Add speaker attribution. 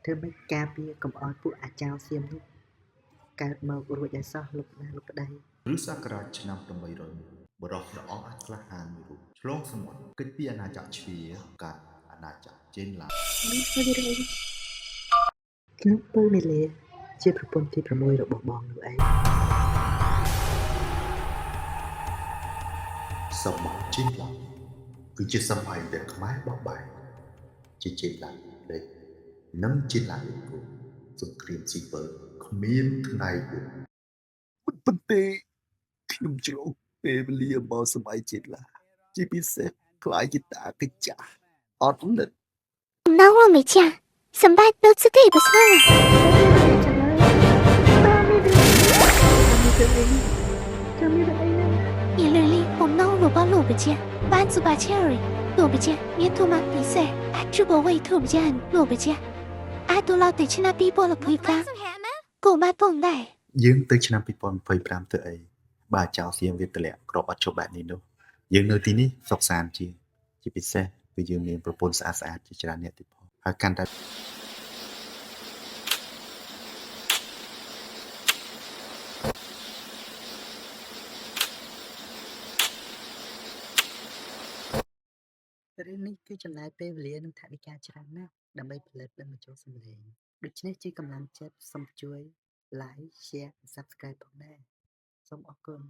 Speaker 1: ធ្វើម៉េចការពារកុំឲ្យពួកអាចោសៀមនោះកើតមករួចឲ្យសោះលោកណាលោកប្តី
Speaker 2: គ្រិស្តសករាជឆ្នាំ801បុរសដ៏អង់អាចក្លាហានមួយរូបឆ្លងសមុទ្រគេចពីអាណាចក្រជ្វាកាត់អាណាចក្រចេនឡា
Speaker 1: មានធ្វើរឿងអីខ្ញុំពូមីលាជាប្រពន្ធទី6របស់បងនោះឯង
Speaker 2: សម័យចេនឡាគឺជាសម័យដែលខ្មែរបោះបែកជាចេនឡាលេខនិងចេនឡាលេខគោសង្គ្រាមស៊ីវិលគ្មានថ្ងៃយប់ប៉ុន្តែខ្ញុំជ្រោះពេលវេលាមកសម័យចេនឡាជាពិសេសខ្លាយជាតាកិច្ចចាស់អត់លិត
Speaker 3: 那我没见，怎么办？都自对不上了。
Speaker 1: ចាំមានរឿងអីណា
Speaker 3: 你努力，我闹我把路不见，班子把钱儿路不见，你他妈比赛，俺直播我也偷不见，路不见，俺都老对起那比波了陪伴，够买蹦来。
Speaker 2: យើងទៅឆ្នាំ2025ទៅអីបាទចៅសៀមវាតម្លាក់ក្របអត់ជប់បែបនេះនោះយើងនៅទីនេះសុខសាន្តជាងជាពិសេសគឺយើងមានប្រពន្ធស្អាតស្អាតជាច្រើនអ្នកទៀតផងហើយកាន់តែ
Speaker 1: រឿងនេះគឺចំណាយពេលវេលានិងថវិកាច្រើនណាស់ដើម្បីផលិតនិងបញ្ចូលសំឡេងដូច្នេះជាកម្លាំងចិត្តសូមជួយ Like, Share និង Subscribe ផងដែរសូមអរគុណ។